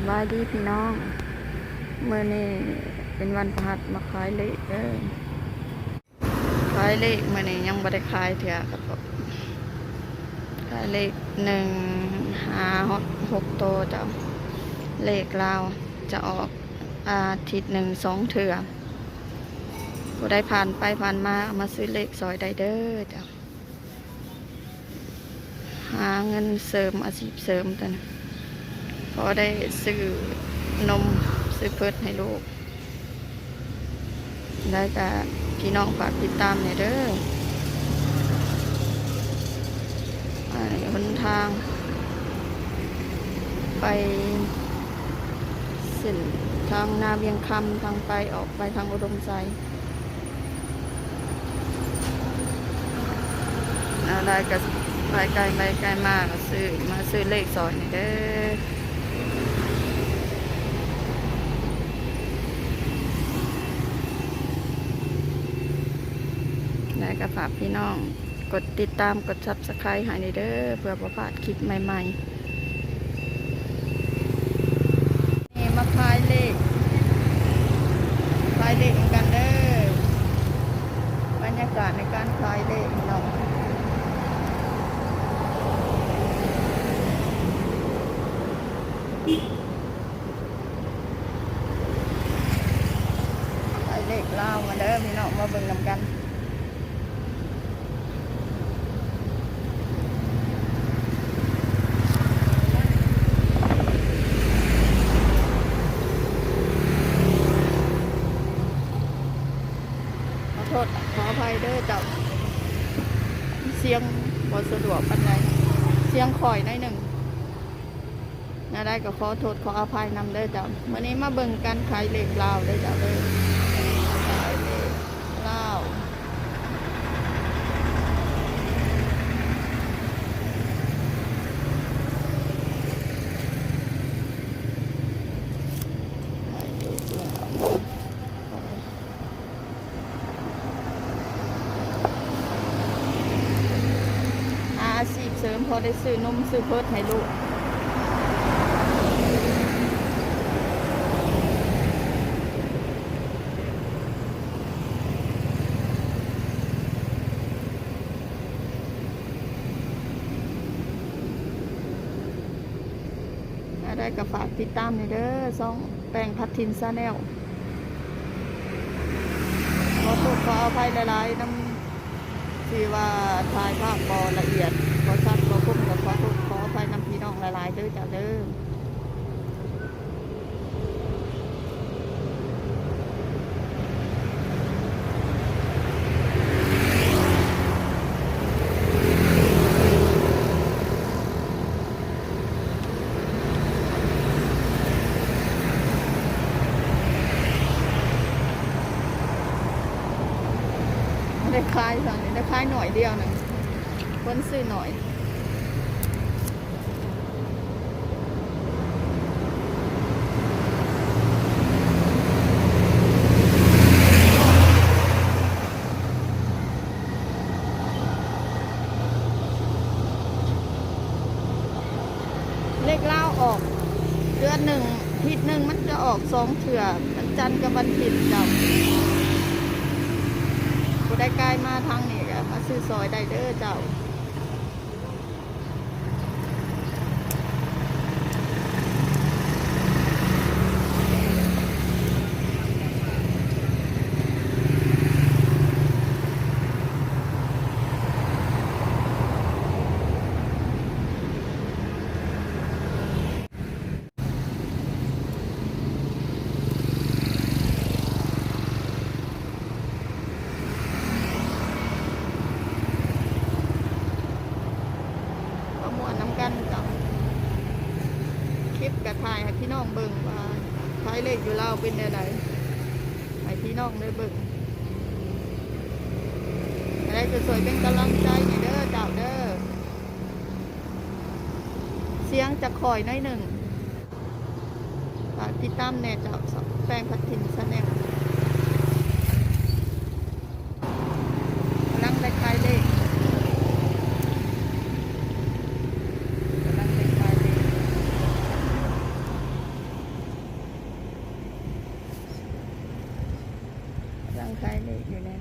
ສະບາຍດີພີ່ນ້ອງ ມື້ນີ້ເປັນວັນພະຫັດ ມາຂາຍເລກເດີ. ຂາຍເລກມື້ນີ້ຍັງບໍ່ໄດ້ຂາຍເທື່ອ ກໍຂາຍເລກໜຶ່ງຫາຫົກໂຕເຈົ້າ. ເລກລາວຈະອອກອາທິດໜຶ່ງສອງເທື່ອ. ຜູ້ໃດຜ່ານໄປຜ່ານມາ ເອົາມາຊື້ເລກຊ່ອຍໄດ້ເດີເຈົ້າ. ຫາເງິນເສີມ ອາຊີບເສີມຕົວນີ້ ພໍໄດ້ຊື້ນົມ ຊື້ເພີດໃຫ້ລູກ. ແລ້ວກະພີ່ນ້ອງຝາກຕິດຕາມແດ່ເດີ. ອັນນີ້ຫົນທາງໄປເສັ້ນທາງນາວຽງຄຳ ທາງໄປ ອອກໄປທາງອຸດົມໄຊ. ແນວໃດກໍໄປໄກໄປໄກມາກໍຊື້ ມາຊື້ເລກຊ່ອຍນີ້ເດີ. ແລ້ວກໍຝາກພີ່ນ້ອງກົດຕິດຕາມ ກົດ Subscribe ໃຫ້ແດ່ເດີ ເພື່ອບໍ່ພາດຄລິບໃໝ່ໆ. ນີ້ມາຂາຍເລກ ຂາຍເລກນຳກັນເດີ. ບັນຍາກາດໃນການຂາຍເລກເນາະ ຂາຍເລກລາວ ມາເດີພີ່ນ້ອງ ມາເບິ່ງນຳກັນ. ຂໍໂທດຂໍອະໄພເດີເຈົ້າ ສຽງບໍ່ສະດວກປານໃດ ສຽງຂ້ອຍໜ້ອຍໜຶ່ງ. ແນວໃດກໍຂໍໂທດຂໍອະໄພນຳເດີເຈົ້າ. ມື້ນີ້ມາເບິ່ງການຂາຍເລກລາວເດີເຈົ້າເດີ ຂາຍເລກລາວ. ຫາອາຊີບເສີມ ພໍໄດ້ຊື້ນົມຊື້ເພີດໃຫ້ລູກ. ແນວໃດກໍຝາກຕິດຕາມແດ່ເດີ ຊ່ອງແປ້ງພັດຖິ່ນ Channel. ຂໍໂທດຂໍອະໄພຫຼາຍໆ ນຳທີ່ວ່າຖ່າຍພາບບໍ່ລະອຽດ ບໍ່ຊັດບໍ່ຄົມ ກໍຂໍໂທດຂໍອະໄພນຳພີ່ນ້ອງຫຼາຍໆເດີເຈົ້າເດີ. ບໍ່ໄດ້ຂາຍຊ້ຳນີ້ ໄດ້ຂາຍໜ້ອຍດຽວໜຶ່ງ ຄົນຊື້ໜ້ອຍ. ເລກລາວອອກເດືອນໜຶ່ງ ທິດໜຶ່ງມັນຈະອອກສອງເທື່ອ ວັນຈັນກັບວັນທິດເຈົ້າ. ຜູ້ໃດກາຍມາທາງນີ້ກໍມາຊື້ຊ່ອຍໄດ້ເດີເຈົ້າ. ມາມ່ວນນຳກັນເຈົ້າ. ຄລິບກະຖ່າຍໃຫ້ພີ່ນ້ອງເບິ່ງວ່າຂາຍເລກຢູ່ລາວເປັນແນວໃດ ໃຫ້ພີ່ນ້ອງໄດ້ເບິ່ງ. ໃຜກໍຊ່ວຍເປັນກຳລັງໃຈໃຫ້ເດີເຈົ້າເດີ. ສຽງຈະຄ່ອຍໜ້ອຍໜຶ່ງ. ຝາກຕິດຕາມແດ່ເຈົ້າ ຊ່ອງແປ້ງພັດຖິ່ນ Channel. ກຳລັງໄດ້ຂາຍເລກ ກຳລັງໄດ້ຂາຍເລກ. ຂາຍເລກຢູ່ແນ່.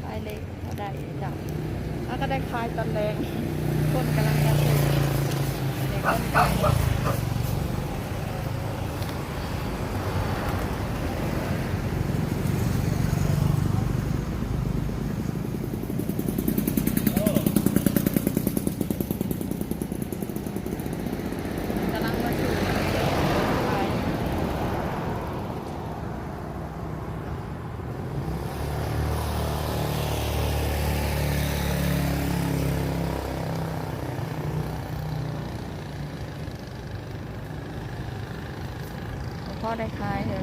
ຂາຍເລກເຮົາໄດ້ເຈົ້າ ເຮົາກໍໄດ້ຂາຍຕອນແລງ ຄົນກຳລັງຈະຊື້ ອັນນີ້ຄົນກຳລັງ ກຳລັງມາຊື້ຂາຍ. ພໍໄດ້ຂາຍເດີ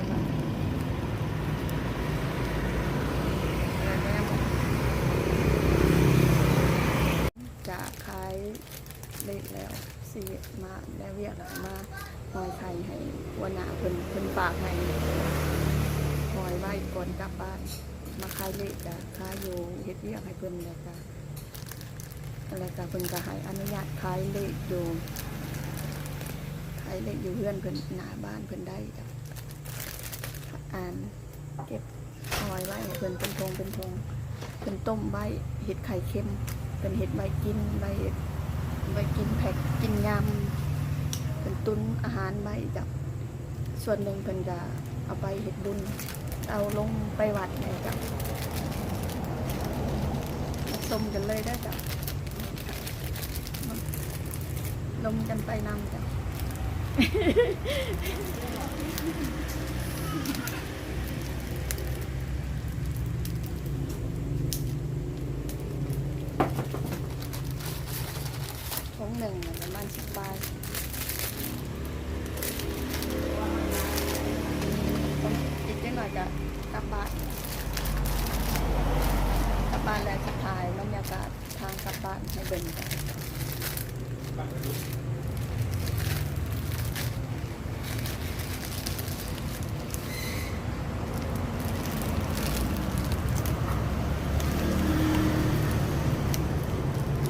ຈະຂາຍເລກແລ້ວ ຊິມາແລກວຽກ ແລ້ວກໍມາຫ້ອຍໄຂ່ໃຫ້ຫົວໜ້າເພິ່ນ ເພິ່ນຝາກໃຫ້ຫ້ອຍໄວ້ກ່ອນກັບບ້ານ. ມາຂາຍເລກກະຂາຍຢູ່ ເຮັດວຽກໃຫ້ເພິ່ນ ແລ້ວກະ ແລ້ວກະເພິ່ນກະໃຫ້ອະນຸຍາດຂາຍເລກຢູ່ ຂາຍເລກຢູ່ເຮືອນເພິ່ນ ໜ້າບ້ານເພິ່ນໄດ້. ອັນ ເກັບເອົາໄວ້ ເພິ່ນເປັນຖົງເປັນຖົງ ເພິ່ນຕົ້ມໄວ້ເຮັດໄຂ່ເຄັມ ເພິ່ນເຮັດໄວ້ກິນ ໄວ້ເຮັດ ໄວ້ກິນແພັກກິນຍາມ ເພິ່ນຕຸນອາຫານໄວ້ເຈົ້າ. ສ່ວນໜຶ່ງເພິ່ນກະເອົາໄປເຮັດບຸນ ເອົາລົງໄປວັດແມ່ນເຈົ້າ. ມາຊົມກັນເລີຍເດີເຈົ້າ ລົມກັນໄປນຳເຈົ້າ. ຖົງໜຶ່ງປະມານສິບປາຍ ອີກຈັກໜ້ອຍກະກັບບ້ານ ກັບບ້ານແລ້ວຊິຖ່າຍບັນຍາກາດ ທາງກັບບ້ານໃຫ້ເບິ່ງກັນ.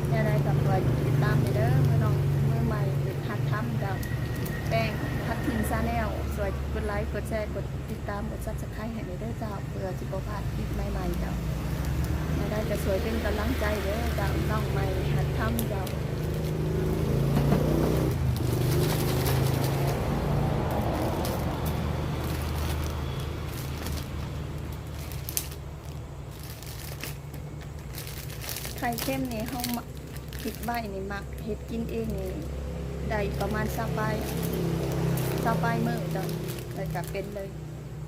ແນວໃດກໍຊ່ວຍຕິດຕາມແດ່ເດີ ມືນ້ອງມືໃໝ່ຫັດທຳເຈົ້າ ແປ້ງພັດຖິ່ນ Channel ຊ່ວຍກົດໄລ ກົດແຊ ກົດ ຕິດຕາມ ກົດ Subscribe ໃຫ້ແດ່ເດີເຈົ້າ ເພື່ອຊິບໍ່ພາດຄລິບໃໝ່ໆເຈົ້າ. ແນວໃດກໍຊ່ວຍເປັນກຳລັງໃຈເດີເຈົ້າ ນ້ອງໃໝ່ຫັດທຳເຈົ້າ. ໄຂ່ເຄັມນີ້ເຮົາມັກ ເຮັດໄວ້ນີ້ມັກເຮັດກິນເອງນີ້ໄດ້ປະມານຊາວປາຍ ຊາວປາຍມື້ເຈົ້າ ແລ້ວກະເປັນເລີຍ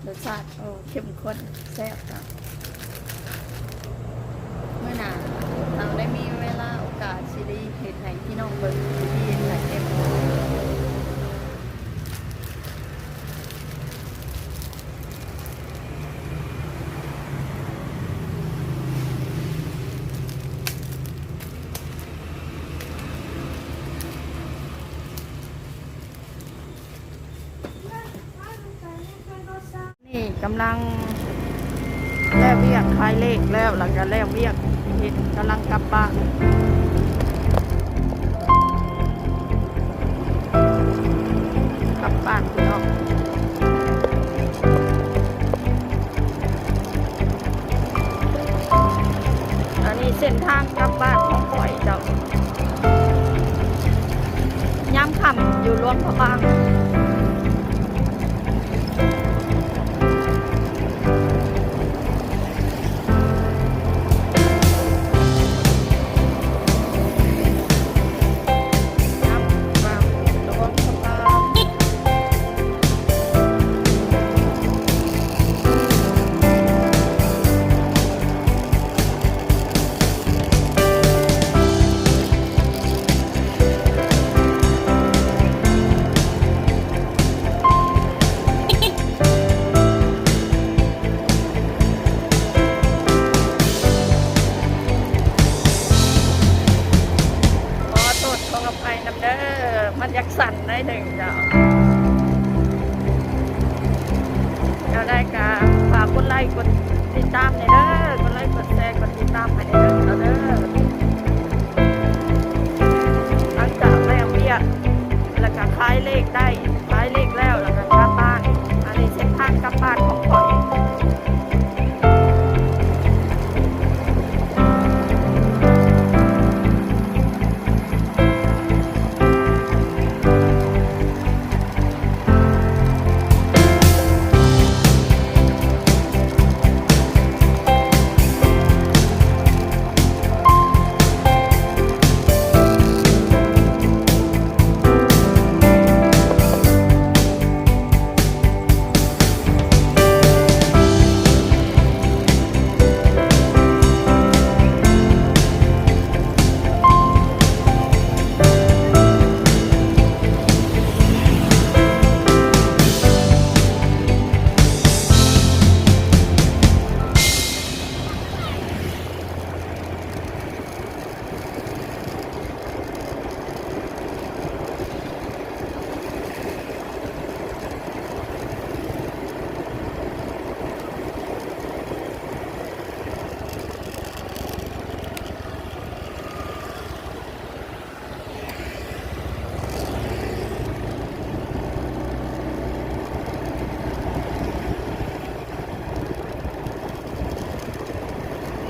ລົດຊາດ ໂອ້ ເຂັ້ມຂຸ້ນແຊບເຈົ້າ. ມື້ໜ້າເຮົາໄດ້ມີເວລາໂອກາດຊິໄດ້ເຮັດໃຫ້ພີ່ນ້ອງເບິ່ງວິທີເຮັດໄຂ່ເຄັມ. ນີ້ກຳລັງແລກວຽກ ຂາຍເລກແລ້ວ ແລ້ວກໍແລກວຽກເຮັດ ກຳລັງກັບບ້ານ ກັບບ້ານພີ່ນ້ອງ. ອັນນີ້ເສັ້ນທາງກັບບ້ານຂອງຂ້ອຍເຈົ້າ ຍາມຄ່ຳຢູ່ຫຼວງພະບາງ. ເ ກົດຕິດຕາມແດ່ເດີ ກົດໄລ ກົດແຊ ກົດຕິດຕາມໃຫ້ແດ່ເດີ ເດີ. ຫຼັງຈາກແລ້ວວຽກ ແລ້ວກະຂາຍເລກໄດ້ ຂາຍເລກແລ້ວ ແລ້ວກະກັບບ້ານ. ອັນນີ້ເສັ້ນທາງກັບບ້ານຂອງຂ້ອຍ.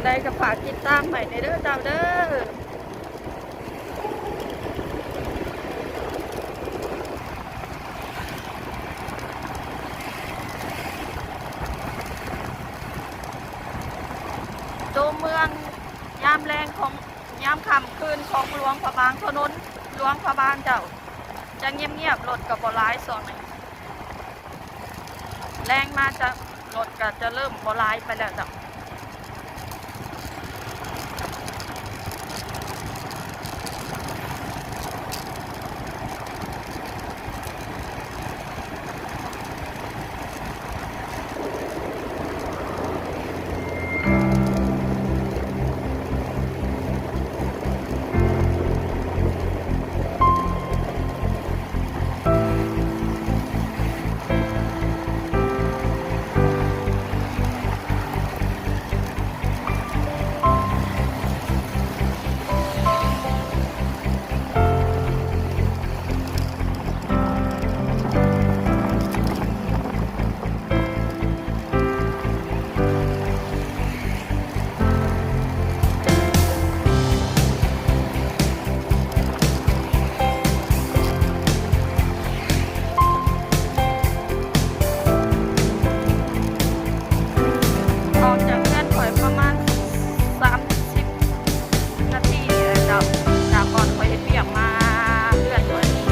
ໄດ້ກໍຝາກຕິດຕາມໃຫ້ແດ່ເດີເຈົ້າເດີ. ໂຕເມືອງຍາມແລງຂອງ ຍາມຄ່ຳຄືນຂອງຫຼວງພະບາງ, ຖະໜົນຫຼວງພະບາງເຈົ້າ ຈະງຽບໆ ລົດກໍບໍ່ຫຼາຍຊ່ວງນີ້. ແລງມາຈະ ລົດກໍຈະເລີ່ມບໍ່ຫຼາຍໄປແລ້ວເຈົ້າ. ອອກຈາກເຮືອນຂ້ອຍປະມານສາມສິບນາທີນີ້ແຫຼະເຈົ້າ ຈາກບ່ອນຂ້ອຍເຮັດວຽກມາເຮືອນຂ້ອຍນີ້.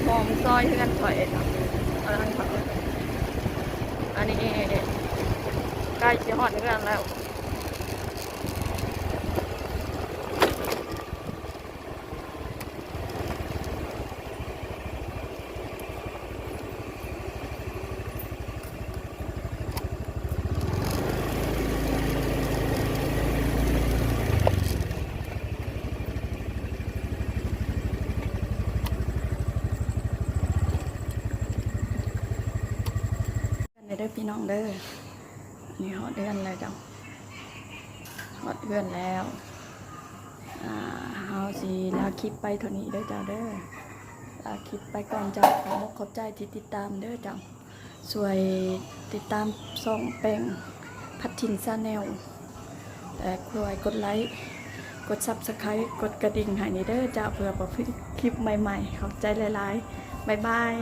ຫ້ອງຊອຍເຮືອນຂ້ອຍເນາະ ເອີ ອັນນີ້ໃກ້ຊິຮອດເຮືອນແລ້ວ. ເດີພີ່ນ້ອງເດີ ອັນນີ້ຮອດເຮືອນແລ້ວເຈົ້າ ຮອດເຮືອນແລ້ວ. ອ່າ ເຮົາຊິລາຄລິບໄປເທົ່ານີ້ເດີເຈົ້າເດີ ລາຄລິບໄປກ່ອນເຈົ້າ. ຂອບອົກຂອບໃຈທີ່ຕິດຕາມເດີເຈົ້າ ຊ່ວຍຕິດຕາມຊ່ອງແປ້ງພັດຖິ່ນ Channel ແລະ ຊ່ວຍກົດໄລ ກົດ Subscribe ກົດກະດິ່ງໃຫ້ນີ້ເດີເຈົ້າ ເພື່ອບໍ່ຜິດຄລິບໃໝ່ໆ. ຂອບໃຈຫຼາຍໆ ບາຍບາຍ.